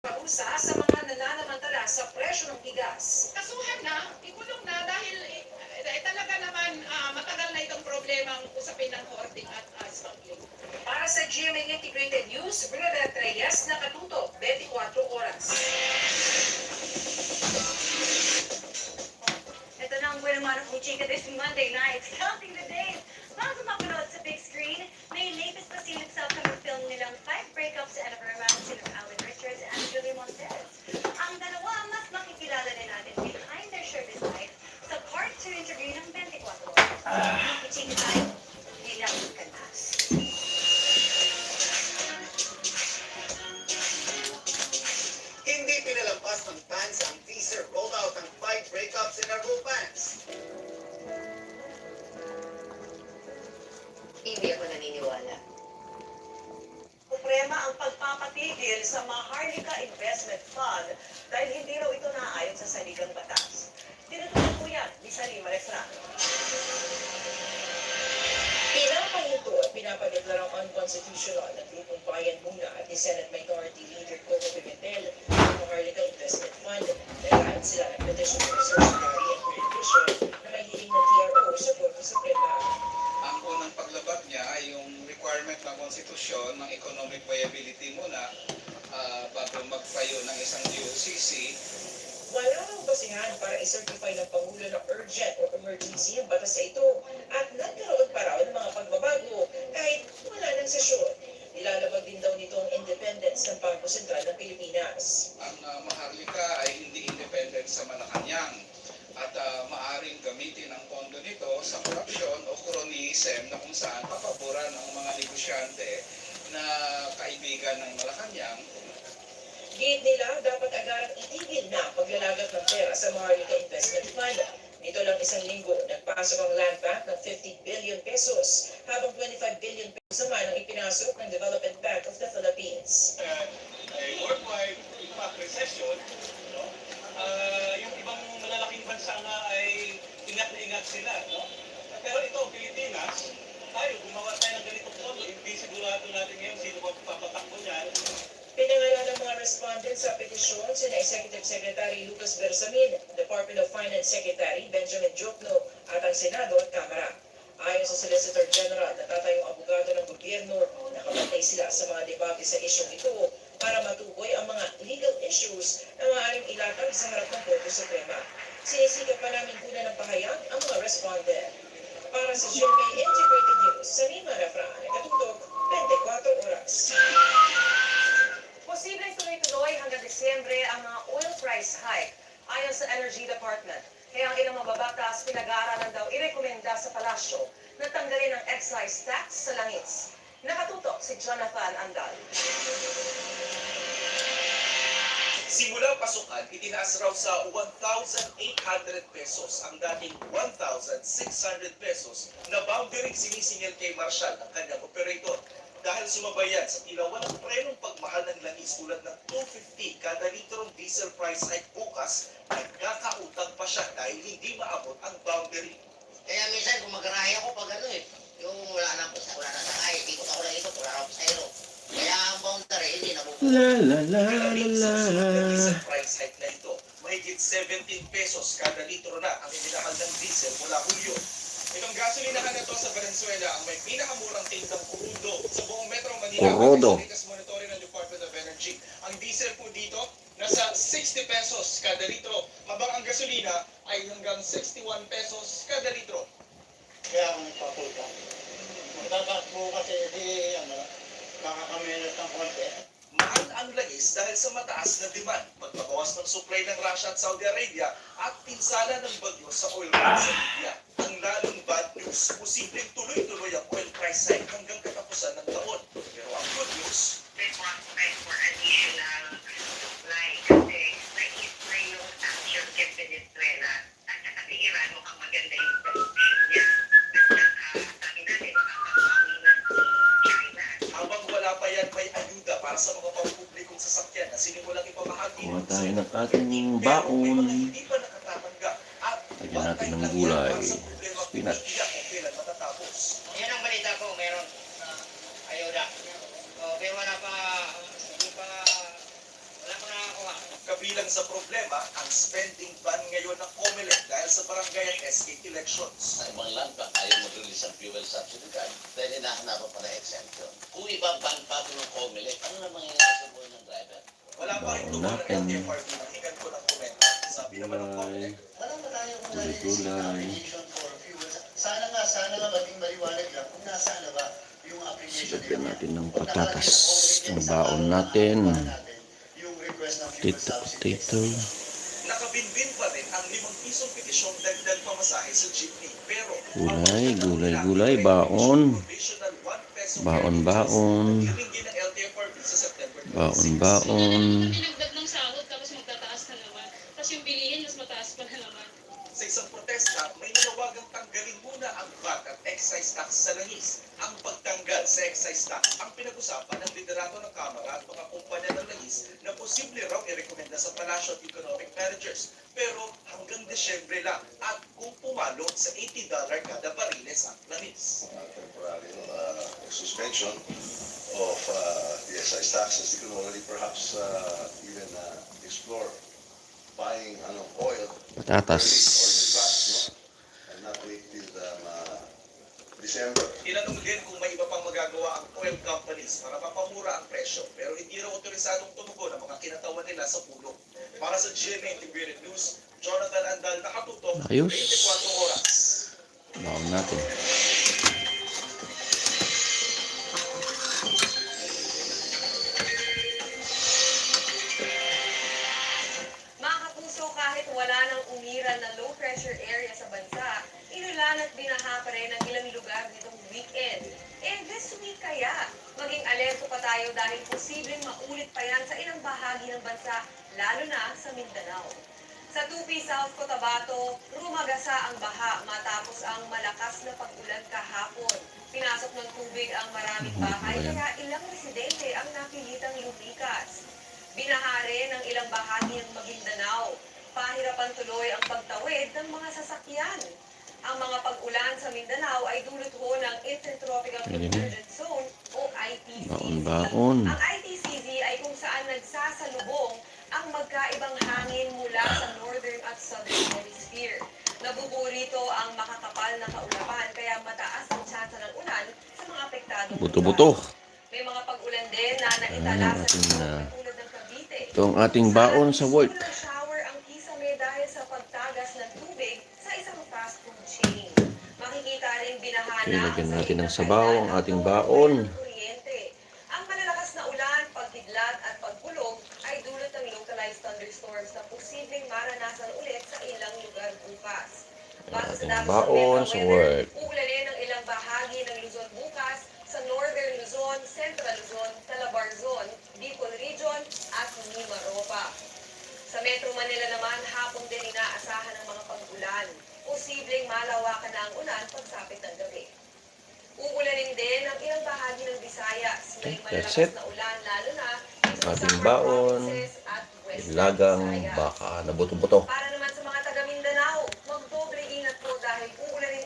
parusa sa mga nananamantala sa presyo ng bigas. Kasuhan na, ikulong na dahil talaga naman matagal na itong problemang usapin ng hoarding at smuggling. Para sa GMA Integrated News, Bernadette Reyes, nakatutok 24 oras. Ito na ang buwan naman ng Chika this Monday night. Counting the days. Bago mapanood sa big screen, may latest na silip sa upcoming film nilang 5 breakups and a romance sila Alan Richards and Julie Montez. Ang dalawa mas makikilala din natin behind their showbiz life sa part 2 interview ng 24 oras. Chika tayo, nilang kanas. Hindi pinalampas ng fans ang teaser rollout ng 5 breakups in a romance. Hindi ako naniniwala. Suprema ang pagpapatigil sa Maharlika Investment Fund dahil hindi raw ito naayon sa saligang batas. Tinutunan po yan ni Salima Refran. Tinapay ito at pinapagdeklarang unconstitutional ng grupong Bayan Muna at ni Senate Minority Leader Coco Pimentel ng Maharlika Investment Fund. Nagkain sila ng petition for certiorari and prohibition na may hiling ng TRO sa Korte Suprema. Ang unang paglabag niya ay yung requirement ng konstitusyon ng economic viability muna bago magtayo ng isang DOCC. Wala raw basihan para i-certify ng Pangulo na urgent o emergency ang batas sa ito at nagkaroon pa raw ng mga pagbabago kahit wala ng sesyon. Nilalabag din daw nito ang independence ng Bangko Sentral ng Pilipinas. Ang Maharlika ay hindi independent sa Malacanang at maaring gamitin ang pondo nito sa korupsyon o cronyism na kung saan papaboran ng mga negosyante na kaibigan ng Malacanang. Giit nila, dapat agarang itigil na paglalagat ng pera sa Maharlika Investment Fund. Nito lang isang linggo, nagpasok ang Land Bank ng 50 billion pesos, habang 25 billion pesos naman ang ipinasok ng Development Bank of the Philippines. A worldwide impact recession, no? Yung ibang malalaking bansa nga ay ingat na ingat sila. No? Pero ito, Pilipinas, tayo, gumawa tayo ng ganitong pondo. Hindi sigurado natin ngayon sino ba papatakbo niyan. Pinangalan ng mga respondents sa petisyon sina Executive Secretary Lucas Bersamin, Department of Finance Secretary Benjamin Jokno at ang Senado at Kamara. Ayon sa Solicitor General, natatayong abogado ng gobyerno, nakabantay sila sa mga debate sa isyong ito para matukoy ang mga legal issues na maaaring ilatag sa harap ng Korte Suprema. Sinisikap pa namin kunan ng pahayag ang mga respondent. Para sa GMA Integrated News, Salima Refran, nakatutok 24 oras. Posibleng tuloy-tuloy hanggang Disyembre ang mga oil price hike ayon sa Energy Department. Kaya ang ilang mababatas pinag-aaralan daw irekomenda sa palasyo na tanggalin ang excise tax sa langis. Nakatutok si Jonathan Andal. Simula pasukan, itinaas raw sa 1,800 pesos ang dating 1,600 pesos na boundary sinisingil kay Marshall ang kanyang operator. Dahil sumabayan sa tila walang prenong pagmahal ng langis tulad ng 250 kada litrong diesel price hike bukas, nagkakautang pa siya dahil hindi maabot ang boundary. Kaya minsan gumagarahe ako pag ano yung wala na sakay, ikot ako lang ikot, wala na ako sa ero. Kaya ang boundary, hindi nabubuhay. Kalamin sa sulat ng diesel price hike na ito, mahigit 17 pesos kada litro na ang iminahal ng diesel mula Hulyo. Itong gasolinahan na to sa Valenzuela ang may pinakamurang tindang kurudo sa buong Metro Manila. Sa latest monitoring ng Department of Energy. Ang diesel po dito nasa 60 pesos kada litro, habang ang gasolina ay hanggang 61 pesos kada litro. Kaya ako nagpapulta. Magtatakbo kasi di, makakamilit ng konti. Mahal ang langis dahil sa mataas na demand, pagbabawas ng supply ng Russia at Saudi Arabia at pinsala ng bagyo sa oil price sa Libya. Ang lalong bad news, posibleng tuloy-tuloy ang oil price hike hanggang katapusan ng taon. Pero ang good news, May prospect for additional supply kasi naisip na yung sanctions kay Venezuela at saka si Iran mukhang maganda yung position niya. At saka sabi natin makakabawi na si China. habang wala pa yan, may ayuda para sa mga pampublikong sasakyan na sinimulang ipamahagi. Kuha tayo ng ating baon. Hindi pa nakatatanggap at Lagyan natin ng gulay. Spinach. Yan ang balita ko, meron ayuda. Pero wala pa, hindi pa, wala pa na Kabilang sa problema, ang spending ban ngayon ng COMELEC dahil sa barangay at SK elections. Sa ibang land bank ayaw mag-release ng fuel subsidy card dahil hinahanapan pa na exemption. Kung iba-ban pa ito ng COMELEC, ano na mangyayari sa buhay ng driver? Wala pa rin tugon ng LTFRB. Nakikan ko ng komento. Sabi naman ng COMELEC, Walang malayo kung narinig Gulay. ang application for fuel. Sana nga maging maliwanag lang kung nasaan na ba yung application Lagyan nila. natin ng Kung patatas. nakalagay Ang sa baon COMELEC, natin. yung request ng fuel Potato, subsidy. potato. nakabinbin pa rin ang 5 pisong petisyong dagdag pamasahe sa jeepney. Pero, Gulay, gulay, gulay, baon. provisional 1 peso Baon, baon. hiningi ng LTFRB sa September 26. Baon, baon. Dinagdag ng sahod tapos magtataas na naman. Tapos yung bilihin mas mataas pa na naman. Sa isang protesta, may nanawagang tanggalin muna ang VAT at excise tax sa langis. Ang pagtanggal sa excise tax ang pinag-usapan ng liderato ng Kamara at mga kumpanya ng langis na posible raw irekomenda sa Palasyo at Economic Managers. Pero hanggang Desyembre lang at kung pumalo sa $80 kada bariles ang langis. Temporary suspension of the excise taxes. You can already perhaps even explore buying oil Patatas. and not wait till December. Tinanong din kung may iba pang magagawa ang oil companies para mapamura ang presyo pero hindi raw otorisadong tumugon ang mga kinatawan nila sa pulong. Para sa GMA Integrated News, Jonathan Andal, nakatutok, Ayos. 24 oras. Baon natin. Mga kapuso, kahit wala nang umiral na low pressure area sa bansa, inulan at binaha pa rin ang ilang lugar nitong weekend. This week kaya, maging alerto pa tayo dahil posibleng maulit pa yan sa ilang bahagi ng bansa, lalo na sa Mindanao. Sa Tupi, South Cotabato, rumagasa ang baha matapos ang malakas na pag-ulan kahapon. Pinasok ng tubig ang maraming bahay kaya ilang residente ang napilitang lumikas. Binaha rin ang ilang bahagi ng Maguindanao. Pahirapan tuloy ang pagtawid ng mga sasakyan. Ang mga pag-ulan sa Mindanao ay dulot ho ng Intertropical Convergence Zone o ITCZ. Baon-baon. Ang ITCZ ay kung saan nagsasalubong ang magkaibang hangin mula sa northern at southern hemisphere. Nabubuo rito ang makakapal na kaulapan kaya mataas ang tsansa ng ulan sa mga apektadong Buto-buto. lugar. May mga pag-ulan din na naitala sa ating, lugar tulad ng Cavite. Ito ang ating baon sa work. Nagsimulang shower ang Kisame dahil sa pagtagas ng tubig sa isang fast food chain. Makikita rin binahana Okay, lagyan sa natin ng ilang sabaw kainan ang ang ating tubig baon. ng kuryente. Ang malalakas na ulan, paghidlat at pagkulog ay dulot ng localized thunderstorms na posibleng maranasan ulit sa ilang lugar bukas. Base sa Ating datos ng baon Metro sa Weather, work. uulanin ang ilang bahagi ng Luzon bukas sa Northern Luzon, Central Luzon, Calabar Zone, Bicol Region at Mimaropa. Sa Metro Manila naman, hapon din inaasahan ang mga pag-ulan. Posibleng malawakan na ang ulan pagsapit ng gabi. Uulanin din ang ilang bahagi ng Visayas. May That's malalakas it. na ulan lalo na sa Ating Samar baon, provinces at Western Ilagang Visayas. baka na buto-buto. Para